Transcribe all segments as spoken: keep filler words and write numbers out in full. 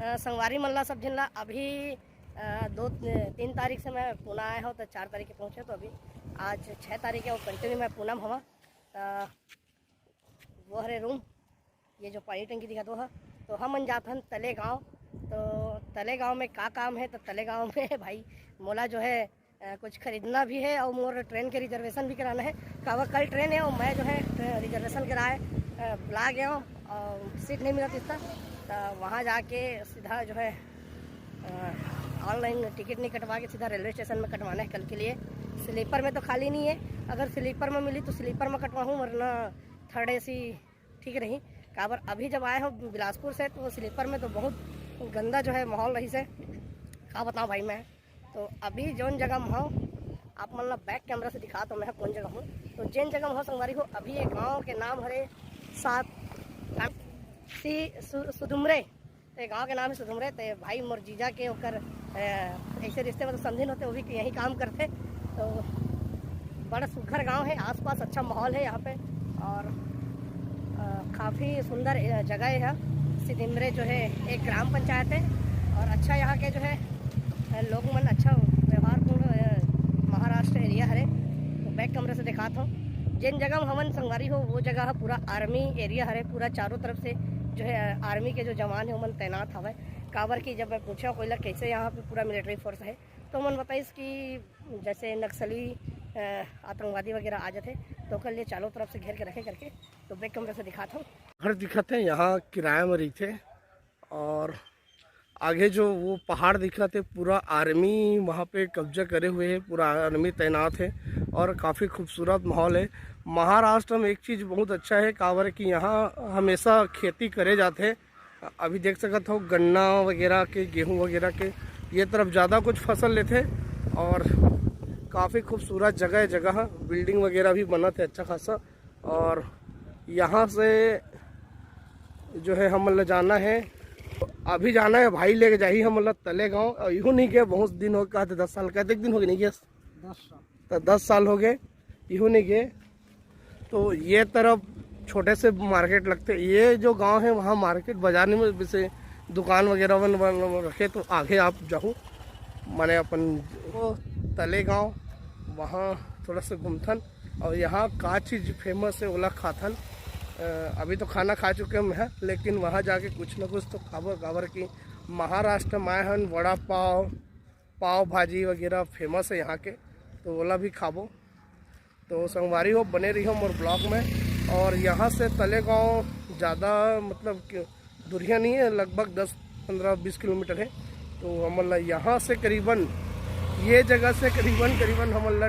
अ, संगवारी मन ला, सब झन ला, अभी अ, दो तीन तारीख से मैं पूना आए हँव, तो चार तारीख के पहुँचे, तो अभी आज छः तारीख हे, वो कंटिन्यू मैं पूना में हवँ। तो वो हरे रूम, ये जो पानी टंकी दिखत हे, तो हमन जात हन तलेगाँव। तो तलेगाँव में का काम हे? तो तलेगाँव में भाई मोला जो है अ, कुछ खरीदना भी है और मोर ट्रेन के रिजर्वेशन भी कराना है। काबर कल ट्रेन है और मैं जो है रिजर्वेशन कराए अ, भुला गया हूँ और सीट नहीं मिला इतना। तो वहाँ जाके सीधा जो है ऑनलाइन टिकट नहीं कटवा के सीधा रेलवे स्टेशन में कटवाना है कल के लिए। स्लीपर में तो खाली नहीं है, अगर स्लीपर में मिली तो स्लीपर में कटवाऊँ, वरना थर्ड एसी ठीक रही। काबर अभी जब आए हो बिलासपुर से, तो स्लीपर में तो बहुत गंदा जो है माहौल रहिस हे, का बताऊँ भाई मैं। तो अभी जौन जगह में हँव, आप मन ला बैक कैमरा से दिखात हँव मैं कौन जगह हँव। तो जेन जगह में हँव संगवारी हो, अभी ये गाँव के नाम हरे सात सी सु, सुदुमरे। तो ये गाँव के नाम हे सुदुमरे। तो ये भाई मोर जीजा के ओकर अ, ऐसे रिश्ते में तो समझिन होते, वो भी यहीं काम करते। तो बड़ा सुघर गाँव है, आसपास अच्छा माहौल है यहाँ पे। और अ, काफ़ी सुंदर अ, जगह है। सिदिमरे जो है एक ग्राम पंचायत है और अच्छा यहाँ के जो है अ, लोग मन अच्छा व्यवहारपूर्ण अ, महाराष्ट्र एरिया हरे। तो बैक कमरे से दिखात हँव, जेन जगह में हमन संगवारी हो, वो जगह ह पूरा आर्मी एरिया हरे। पूरा चारों तरफ से जो है आर्मी के जो जवान है, ओमन तैनात हवय। काबर कि जब मैं पूछा कोई ला कैसे यहाँ पे पूरा मिलिट्री फोर्स है, तो मन बताइस कि जैसे नक्सली अ, आतंकवादी वगैरह आ जाते, तो ओकर लिए चारों तरफ से घेर के रखे करके। तो बैक कमरा से दिखात हँव। घर दिखत हे, यहाँ किराया में रहिथे और आगे जो वो पहाड़ दिखत हे, पूरा आर्मी वहाँ पे कब्जा करे हुए है, पूरा आर्मी तैनात है और काफ़ी खूबसूरत माहौल है। महाराष्ट्र में एक चीज़ बहुत अच्छा है, काबर कि यहाँ हमेशा खेती करे जाते हैं। अभी देख सकत हो, गन्ना वगैरह के, गेहूं वगैरह के, ये तरफ ज़्यादा कुछ फसल लेथे और काफ़ी खूबसूरत जगह है। जगह बिल्डिंग वगैरह भी बनत है अच्छा खासा। और यहाँ से जो है हमन ला जाना है, अभी जाना है, भाई लेके जाही हमन ला तलेगांव। और इहू नहीं गए, बहुत दिन हो गए, कहते दस साल, कतेक दिन हो गए नहीं गए? दस साल। तो दस साल हो गए, इहू नहीं गए। तो ये तरफ छोटे से मार्केट लगते, ये जो गांव है वहाँ मार्केट बाजार नहीं में, जैसे दुकान वगैरह बन, बन रखे, तो आगे आप जाहू, माने अपन वो तलेगांव, वहाँ थोड़ा सा घूमथन। और यहाँ का चीज़ फेमस है, ओला खाथन। अ, अभी तो खाना खा चुके हम हैं, लेकिन वहाँ जाके कुछ ना कुछ तो खाबो, काबर कि महाराष्ट्र में आए हन, वड़ा पाव, पाव भाजी वगैरह फेमस है यहाँ के, तो ओला भी खाबो। तो संगवारी हो, बने रहियो मोर ब्लॉग में। और यहाँ से तलेगांव ज़्यादा, मतलब कि दुरिया नहीं है, लगभग दस, पन्द्रह, बीस किलोमीटर है। तो हमन ला यहाँ से करीबन, ये जगह से करीबन, करीबन हमन ला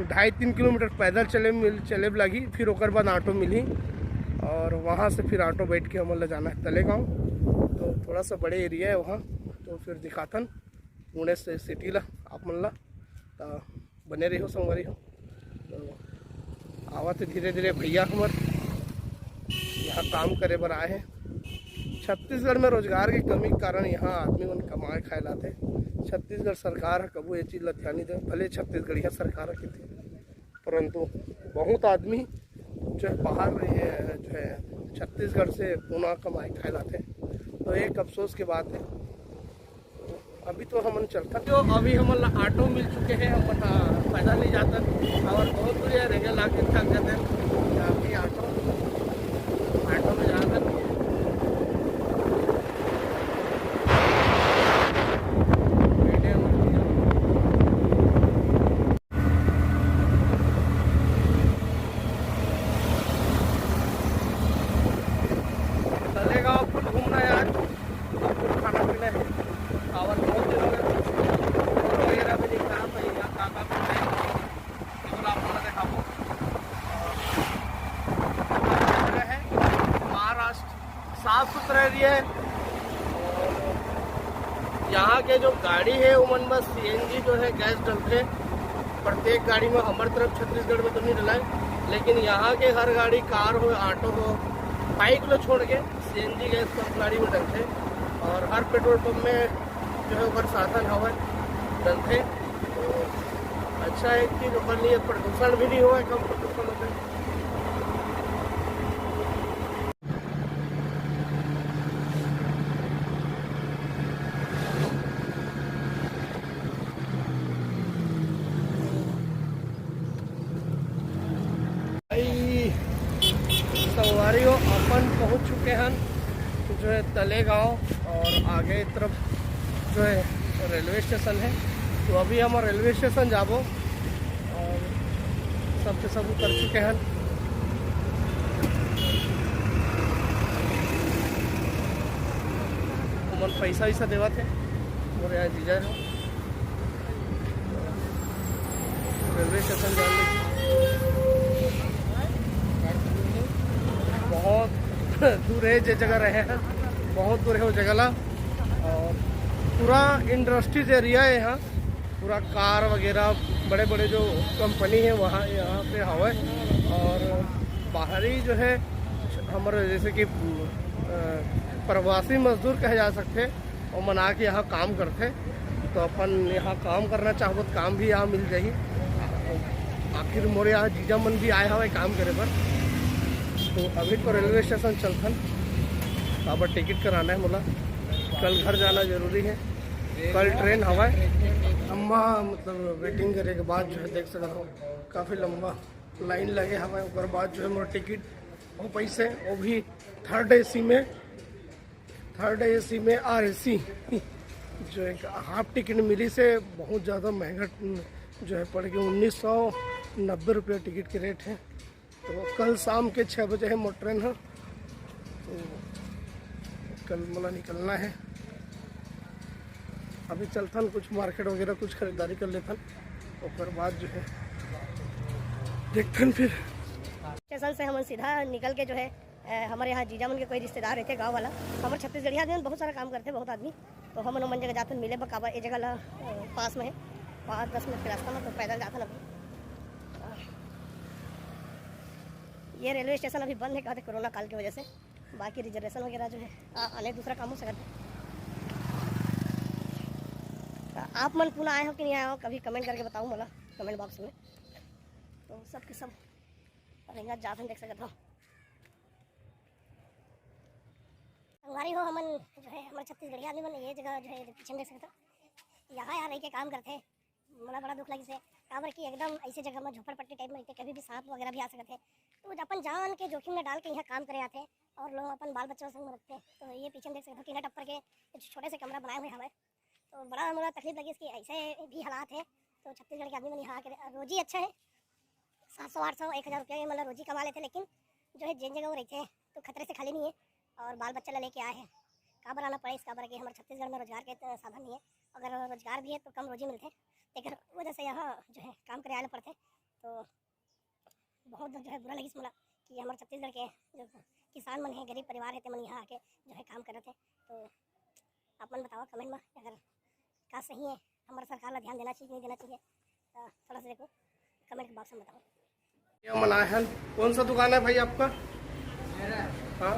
ढाई तीन किलोमीटर पैदल चले मिल, चले लागी, फिर ओकर बाद ऑटो मिली और वहाँ से फिर ऑटो बैठ के हमन ला जाना है तलेगांव। तो थोड़ा सा बड़े एरिया है वहाँ, तो फिर दिखाथन पुणे से सिटी ला आप मन ला। तो बने रहियो संगवारी हो। तो आवत हे धीरे धीरे भैया हमर यहाँ काम करे बर आए हैं। छत्तीसगढ़ में रोजगार के कमी के कारण यहाँ आदमी मन कमाए खाए लाथे। छत्तीसगढ़ सरकार ह कभू ये चीज ला ध्यान नहीं दे, भले छत्तीसगढ़िया सरकार ह किथे, परंतु बहुत आदमी जो है बाहर रहे, जो है छत्तीसगढ़ से पुना कमाए खाए लाथे। तो एक अफसोस की बात है। अभी तो हमन चलथन, तो अभी हमन ला ऑटो मिल चुके हैं, हमन, आ, पैदल नहीं जाथन और बहुत दूर है, रेंगे लाग के थक जाथन। अभी ऑटो, ऑटो में जाथन। तलेगांव फुल घूमना है आज, सब कुछ खाना पीना है। और बहुत दिन हो गए, वगैरह भी नहीं कहा था, यहाँ का, का, का, केवल आप लोगों ने खाओ। और जगह है महाराष्ट्र, साफ सुथरा एरिया है। और यहाँ के जो गाड़ी है, उमन बस सीएनजी जो है, गैस डलथे। प्रत्येक गाड़ी में, हमर तरफ छत्तीसगढ़ में तो नहीं डलाए, लेकिन यहाँ के हर गाड़ी, कार हो, ऑटो हो, बाइक लो छोड़ के, सीएनजी गैस सब गाड़ी में डलथे। और हर पेट्रोल पंप में जो है ओकर साधन हवय, डलथे। तो अच्छा है कि ओकर लिए प्रदूषण भी नहीं होवय, कम प्रदूषण होथे। जो है तलेगांव और आगे तरफ जो है रेलवे स्टेशन है। तो अभी हम रेलवे स्टेशन जाबो और सबके सब उतर चुके हैं। हमन पैसा वैसा देवत है और यहाँ जीजा है। रेलवे स्टेशन जाने की बहुत दूर है जे जगह रहे हैं, बहुत दूर है वो जगह ला। और पूरा इंडस्ट्रीज एरिया है यहाँ, पूरा कार वगैरह, बड़े बड़े जो कंपनी है वहाँ यहाँ पे हवे। और बाहरी जो है हमारे जैसे कि अ, प्रवासी मजदूर कहे जा सकते हैं, ओमन आके यहाँ काम करथे, तो अपन यहाँ काम करना चाहबो तो काम भी यहाँ मिल जाही। आखिर मोर यहाँ जीजा मन भी आए हवे काम करे बर। तो अभी तो रेलवे स्टेशन चलथन, काबर टिकट कराना है मोला, कल घर जाना जरूरी है, कल ट्रेन हवय। लंबा मतलब वेटिंग करे के बाद जो है देख सकत हो काफ़ी लंबा लाइन लगे हवय। ओकर बाद जो है मोर टिकट हो पाइस हे, वो भी थर्ड एसी में, थर्ड एसी में आर एसी जो एक हाफ टिकट मिली से बहुत ज़्यादा महंगा जो है पड़ गया, उन्नीस सौ नब्बे रुपया टिकट के रेट है। तो कल शाम के छः बजे है मोर ट्रेन है, तो कल मोला निकलना है। अभी चलथन कुछ मार्केट वगैरह कुछ खरीदारी कर लेथन, ओकर बाद जो है देखथन फिर। स्टेशन से हमन सीधा निकल के जो है अ, हमर यहाँ जीजा मन के कोई रिश्तेदार रहिथे गाँव वाला, हमर छत्तीसगढ़िया आदमी मन बहुत सारा काम करथे, बहुत आदमी। तो हमन ओमन जगह जाथन मिले बर, काबर ए जगह ला अ, पास में है, पाँच दस मिनट के रास्ता में, तो पैदल जाथन अभी। अ, ये रेलवे स्टेशन अभी बंद है, कहते कोरोना काल की वजह से, बाकी रिजर्वेशन वगैरह जो है आ, आने दूसरा काम हो सकता है। तो आप मन पुना आए हो कि नहीं आए हो, कभी कमेंट करके बताओ मोला कमेंट बॉक्स में। तो सबके सब रेंगा जाथन देख सकत हो। संगवारी हो, हमन जो है हमर छत्तीसगढ़िया आदमी मन ये जगह जो है पीछे देख सकत हो, यहाँ यहाँ रह के काम करथे। मोला बड़ा दुख लगिस हे, काबर कि एकदम ऐसे जगह में झोपड़पट्टी टाइप में रहिथे, कभी भी सांप वगैरह भी आ सकत है। तो अपन जान के जोखिम में डाल के यहाँ काम करे आथे और लोग अपन बाल बच्चा संग में रखथे। तो ये पीछे में देख सकते हो टीना टप्पर के कुछ छोटे से कमरा बनाए हुए हवय। तो बड़ा मोला तकलीफ लगिस कि ऐसे भी हालात है। तो छत्तीसगढ़ के आदमी मन यहाँ आके रोजी अच्छा है, सात सौ आठ सौ एक हज़ार रुपया ये मतलब रोजी कमा लेथे, लेकिन जो है जेन जगह वो रहिथे तो खतरे से खाली नहीं है और बाल बच्चा ला लेके आए हैं। काबर आना पड़े, इस काबर कि हमारे छत्तीसगढ़ में रोजगार के इतने साधन नहीं है, अगर रोजगार भी है तो कम रोजी मिलथे, तेकर वजह से यहाँ जो है काम करे आए ला पड़थे। तो बहुत जो है बुरा लगिस मोला कि हमर छत्तीसगढ़ के जो किसान मन है, गरीब परिवार है, ते मन यहाँ आके जो है काम करत है। तो आप मन बताओ कमेंट में अगर का सही है, हमर सरकार ला ध्यान देना चाहिए कि नहीं देना चाहिए। तो थोड़ा सा देखो कमेंट के बॉक्स में बताओ। ये मन आए हैं। कौन सा दुकान है भाई आपका? मेरा? हाँ।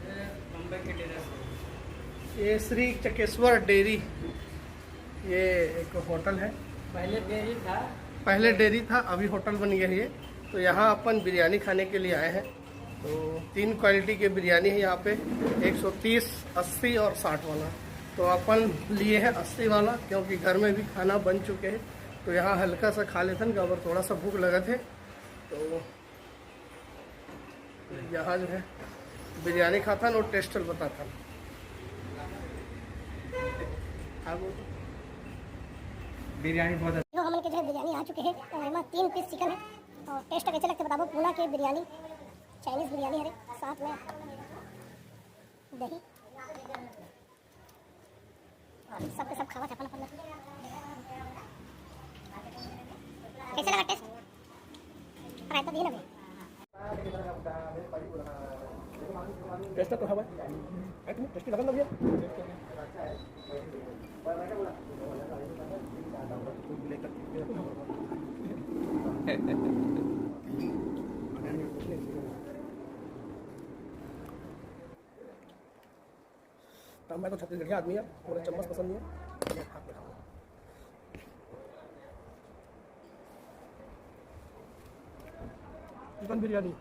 ये बम्बई के डेरा से। ये श्री चकेश्वर डेयरी, ये एक होटल है। पहले डेयरी था। पहले डेयरी था, अभी होटल बन गया है ये। तो यहाँ अपन बिरयानी खाने के लिए आए हैं। तो तीन क्वालिटी के बिरयानी है यहाँ पे, एक सौ तीस, अस्सी और साठ वाला। तो अपन लिए हैं अस्सी वाला, क्योंकि घर में भी खाना बन चुके हैं। तो यहाँ हल्का सा खा लेथन, काबर थोड़ा सा भूख लगत है। तो यहाँ जो है बिरयानी खाथन और टेस्ट बताथन। बिरयानी बहुत अच्छा। हमन के जो है बिरयानी आ चुके हैं और एमा तीन पीस चिकन है। और टेस्ट कैसे लगते बताबो। पूना के बिरयानी, चाइनीज बिरयानी हरे, साथ में दही। सबके सब खावा अपन अपन। कैसे लगा टेस्ट? रायता दी ना भाई। टेस्ट तो हवा है, एकदम टेस्टी लगन लग गया। तो मैं तो छत्तीसगढ़िया आदमी है, मुझे चम्मच पसंद नहीं है, मैं हाथ में खाऊंगा। चिकन बिरयानी।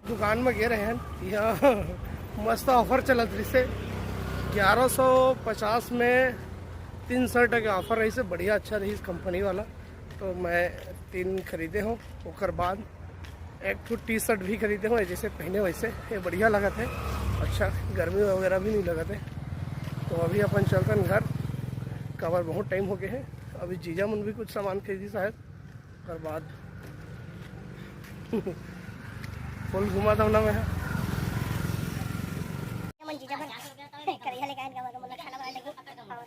दुकान में गे रहे हैं, यहाँ मस्त ऑफर चलत रहिसे। ग्यारह सौ पचास में तीन शर्ट के ऑफर रहिस हे, बढ़िया अच्छा रहिस कंपनी वाला, तो मैं तीन खरीदे हों। ओकर बाद एक ठो टी शर्ट भी खरीदे हों, जैसे पहने वैसे, ये बढ़िया लगत हे, अच्छा गर्मी वगैरह भी नहीं लगत हे। तो अभी अपन चलतन घर, काबर बहुत टाइम हो गए हे। अभी जीजा मन भी कुछ सामान खरीदी शायद, ओकर बाद फुल घुमा दो ना मैं। मन जीजा मन करैया लेके आए, का बोलथे, मतलब खाना बनाने लगी और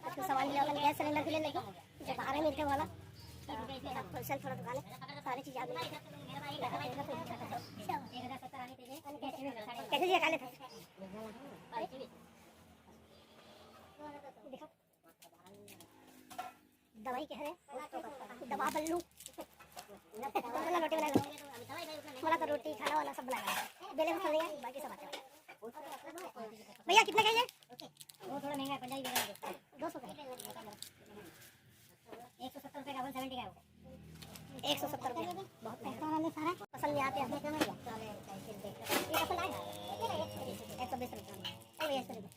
कुछ कुछ सामान भी लेने लगी, गैस सिलेंडर भी लेने लगी, जो बाहर में मिलथे वाला। सब होलसेल थोड़ा दुकान हे, सारी चीज आप मिलथे। कैसे जी, खा लेते हैं। देखो। दवाई के हरे, दवा बल्लू। मोला रोटी बनाए ला। मोला तो रोटी, खाना वाना सब बनाए ला। बेले कुछ नहीं है, बाकी सब आते हैं। भैया, कितना का है ये? वो थोड़ा महंगा है, पंजाबी बेलन है। दो सौ का है। एक सौ सत्तर रुपये का, वन सेवेंटी का है वो। एक सौ सत्तर रुपये, बहुत महंगा। पसंद नहीं आते हैं। ये पसंद आए? एक सौ बीस रुपये। अरे, ये सौ रुपये।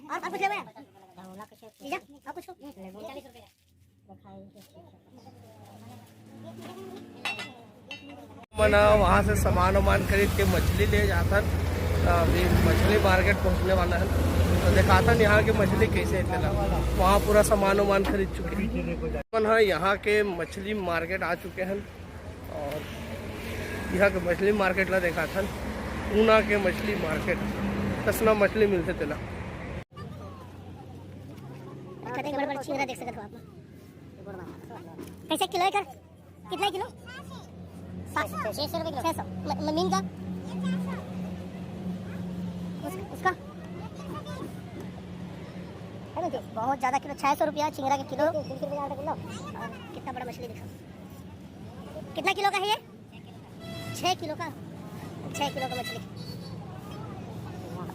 और, और कुछ लेबे? जीजा, और कुछ? मन ह वहाँ से सामान वामान खरीद के मछली ले जाथन। अभी मछली मार्केट पहुँचने वाला है, तो देखाथन यहाँ के मछली कैसे हे तेला। वहाँ पूरा सामान वामान खरीद चुके हैं। मन ह यहाँ के मछली मार्केट आ चुके हैं। और यहाँ के मछली मार्केट ला देखाथन, ऊना के मछली मार्केट, कतना मछली मिलथे तेला। अच्छा, एक बड़ बड़ चिंगरा देख सकत हो आप। कैसे किलो है कर? कितना है किलो? सात सौ। छः सौ रुपये किलो। छः सौ। म-, म-, मीन का? उस, उसका? है ना जी? बहुत ज़्यादा किलो, छः सौ रुपया चिंगरा के किलो। तीन सौ रुपये का किलो। और कितना बड़ा मछली देखो। कितना किलो का है ये? छः किलो का, छः किलो का मछली।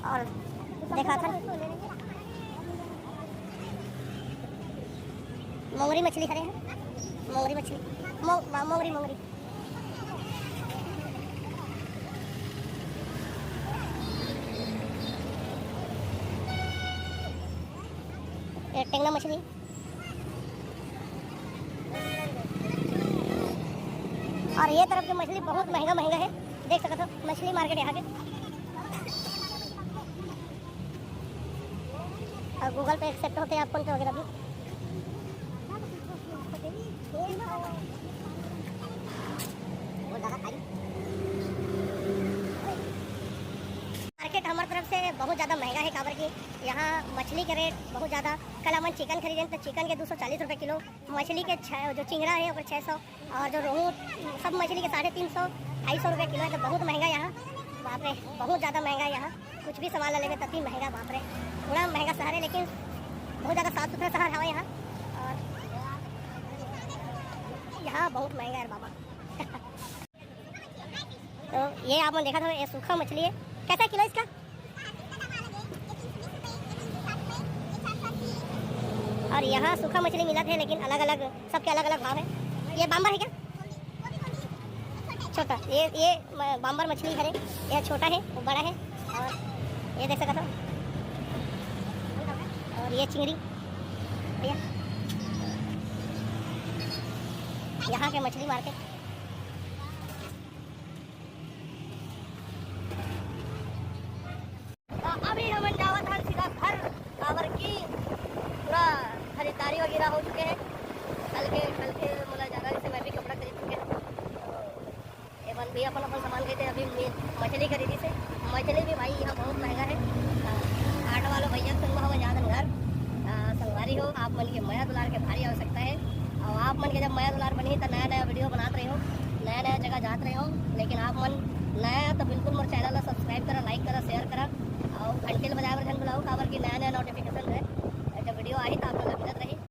और देखाथन मोंगरी मछली हरे हैं, मोंगरी मछली, मो-, मोंगरी, मोंगरी। ये टेंगना मछली। और ये तरफ के मछली बहुत महंगा महंगा है, देख सकत हो मछली मार्केट यहाँ के। और Google Pay accept होथे या PhonePe वगैरह भी। मार्केट हमारे तरफ से बहुत ज़्यादा महंगा है, काबर कि यहाँ मछली के रेट बहुत ज़्यादा। कल हमन चिकन खरीदेन तो चिकन के दो सौ चालीस रुपये किलो, मछली के छः, जो चिंगरा है ओकर छः सौ, और जो रोहू, सब मछली के साढ़े तीन सौ, ढाई सौ रुपये किलो है। तो बहुत महंगा यहाँ, बाप रे, बहुत ज़्यादा महंगा है यहाँ। कुछ भी सामान ला लेबे तब भी महंगा, बाप रे, पूरा महंगा शहर है, लेकिन बहुत ज़्यादा साफ सुथरा शहर हवा यहाँ। और यहाँ बहुत महंगा है बाबा। तो ये आप मन देखत हो, ये सूखा मछली है। कैसा किलो इसका? और यहाँ सूखा मछली मिलत है, लेकिन अलग अलग, सबके अलग अलग भाव है। ये बांबर है क्या? छोटा, ये, ये म-, बांबर मछली हरे, ये छोटा है, वो बड़ा है। और ये देख सकत हो, और ये चिंगड़ी भैया, यहाँ के मछली मार्केट। तो अभी हमन जावत हन सीधा घर, काबर कि पूरा खरीदारी वगैरह हो चुके हैं। कल के, कल के मोला जाना, जैसे मैं भी कपड़ा खरीद चुके हैं। तो एमन भी अपन अपन सामान खरीदे। अभी मैं मछली खरीदी से, मछली भी भाई यहाँ बहुत महंगा है। अ, हाट वाला भैया संग हवा जात हन घर। अ, संगवारी हो, आप मन के मया दुलार के भारी आवश्यकता है। और आप मन के जब मया दुलार बनही तो नया नया वीडियो बनात रही हो, नया नया जगह जात रही हो। लेकिन आप मन नया तो बिल्कुल मोर चैनल ला सब्सक्राइब करा, लाइक करा, शेयर करा और घंटी ला बजाए बर झन भुलाओ, काबर कि नया नया नोटिफिकेशन रहे। जब वीडियो आही तो आप